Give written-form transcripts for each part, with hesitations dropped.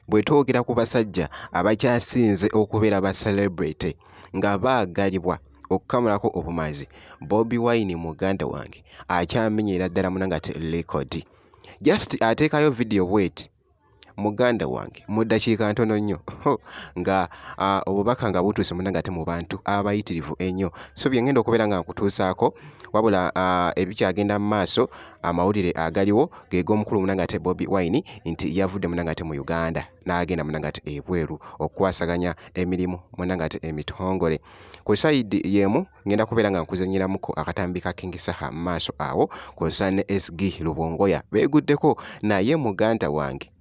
Bwe twogera ku basajja abakyasinze okubeera ba celebrity nga baagalibwa okukamulako obumazi, Bobi Wine muganda wange akyamenyera ddala munange ate likodi. Just ateekayo vidiyo bweti muganda wange mu ddakiika ntono nnyo nga obubaka nga butuuse munange ate mu bantu abayitirivu ennyo. So bye ngenda okubeera nga nkutuusaako wabula ebikyagenda mu maaso amawulire agaliwo ge g'omukulu munange ate Bobi Wine nti yavudde munange ate mu Uganda n'agenda munange ate ebweru okukwasaganya emirimu munange ate emitongole. Ku sayidi y'emu ngenda kubeera nga nkuzannyiramuko akatambi ka King Saha mu maaso awo kw'ossa ne SG Lubongoya beeguddeko naye muganda wange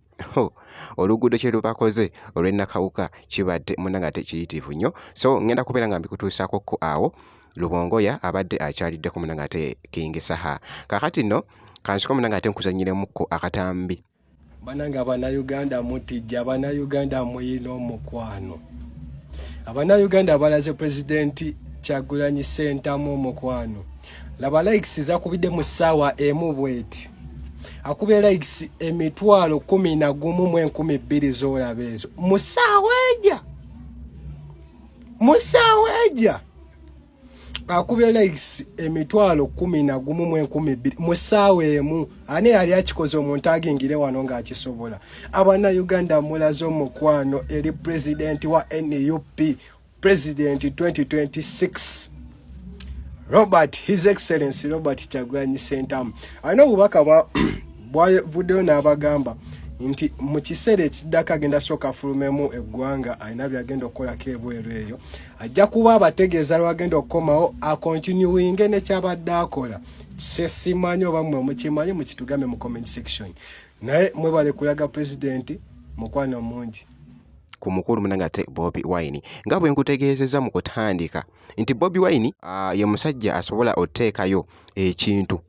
oluguudo kye lubakoze olw'e Nakawuka kibadde munange ate kiyitirivu nnyo so ngenda kubeera nga mbikutuusaako ko awo Lubongoya abadde akyaliddeko munange ate King Saha. Kaakati nno kansiko munange ate nkuzannyiremuko akatambi. Banange abanauganda mutijja, abanauganda muyina omukwano. Abanauganda balaze Pulezidenti Kyagulanyi Ssentamu omukwano. Laba likes zakubidde mu ssaawa emu bweti. Akubye likes 11,200 z'olaba ezo mu ssaawa eja, mu ssaawa eja akubye likes 11,200 mu ssaawa emu. Ani yali akikoze omuntu agingire wano ng'akisobola? Abannayuganda mulaze omukwano eri pulezidenti wa NUP, President 2026 Robert, His Excellency Robert Kyagulanyi Ssentamu. Alina obubaka bwavuddeyo n'abagamba nti mu kiseera ekiddako agenda sooka afulumemu eggwanga, alina byagenda okukolako ebweru eyo, ajja kuba abategeeza lwagenda okukomawo akontinuwinge nekyabadde akola. Simanyi oba mmwe mukimanyi, mukitugambe mu comment section. Naye mwebale kulaga pulezidenti mukwano mungi. Ku mukulu munange ate Bobi Wine, nga bwe nkutegeezezza mu kutandika nti Bobi Wine ye musajja asobola oteekayo ekintu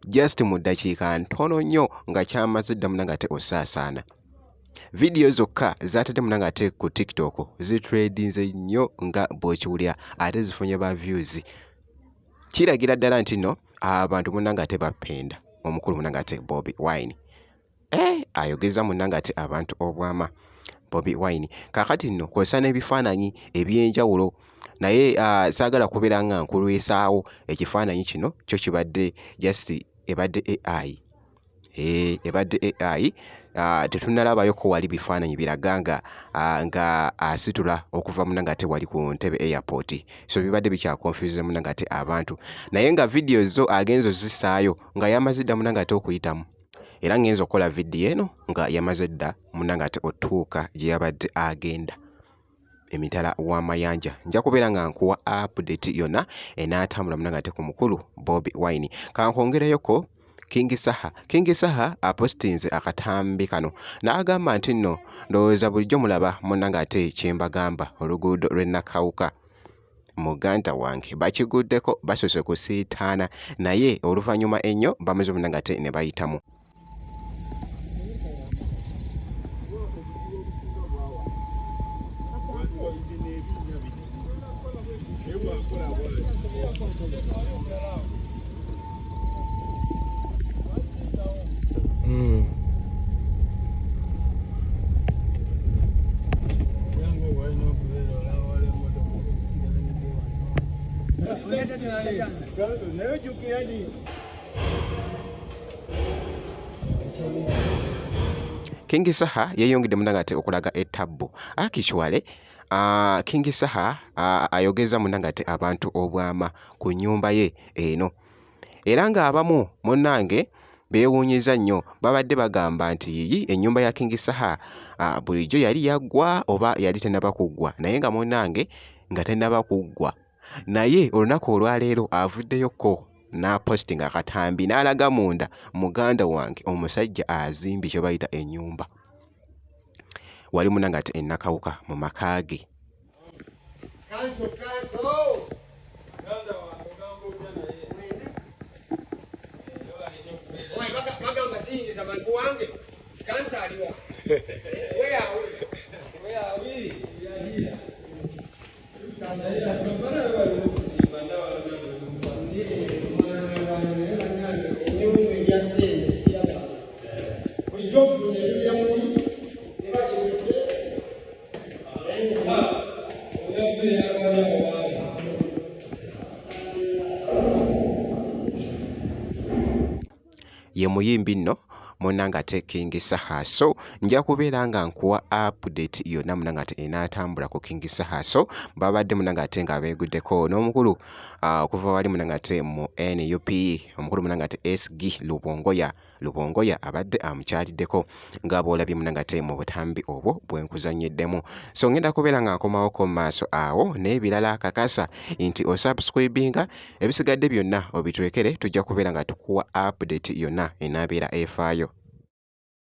just mu ddakiika ntono nnyo nga kyamaze dda munange ate osaasaana. Vidiyo zokka zaatadde munange ate ku TikTok zitredinze nnyo nga bw'okiwulira ate zifunye ba views. Kiragira ddala nti nno abantu munange ate bapenda omukulu munange ate Bobi Wine. Ayogeza munange ate abantu obwama Bobi Wine. Kaakati nno kozesa n'ebifaananyi eby'enjawulo naye saagala kubeera nga nkulwisaawo ekifaananyi kino kyo kibadde just ebadde AI. Ebadde AI, tetunnalabayoko wali bifaananyi biraga nga asitula okuva munange ate wali ku Ntebe airport. So bibadde bikyakonfuze munange ate abantu. Naye nga vidiyo zo agenze ozissaayo nga yamaze dda munange ate okuyitamu. Era ngenze okukola vidiyo eno nga yamaze dda munange ate otuuka gye yabadde agenda emitala w'amayanja. Nja kubeera nga nkuwa update yonna enaatambula munange ate ku mukulu Bobi Wine. Kankwongereyoko King Saha. King Saha apostinze akatambi kano n'agamba nti nno ndowooza bulijjo mulaba munange ate kye mbagamba oluguudo lw'e Nakawuka muganda wange bakiguddeko basoose kusiitaana naye oluvannyuma ennyo bamaze munange ate ne bayitamu. King Saha yeeyongedde munange ate okulaga ettabbu akichwale. King Saha ayogeza munange ate abantu obwama ku nnyumba ye eno era ng'abamu munnange beewuunyiza nnyo, babadde bagamba nti yiyi ennyumba ya King Saha bulijjo yali yaggwa oba yali tennaba kuggwa, naye nga munnange nga tennaba kuggwa. Naye olunaku olwaleero avuddeyo ko n'apositinga akatambi n'alaga munda muganda wange omusajja azimbye kye bayita ennyumba wali munange ate e Nakawuka mu maka ge. Ye muyimbi nno munnange ate King Saha. So nja kubeera nga nkuwa update yonna munnange ate enaatambula ku King Saha. So babadde munnange ate nga beeguddeko n'omukulu okuva wali munnange ate mu NUP, omukulu munnange ate SG Lubongoya. Lubongoya abadde amukyaliddeko nga bw'olabye munnange ate mu butambi obwo bwe nkuzannyiddemu. So ngenda kubeera nga nkomawoko mu maaso awo n'ebirala. Kakasa nti osubscribinga, ebisigadde byonna obitulekere, tujja kubeera nga tukuwa update yonna enaabeera efaayo.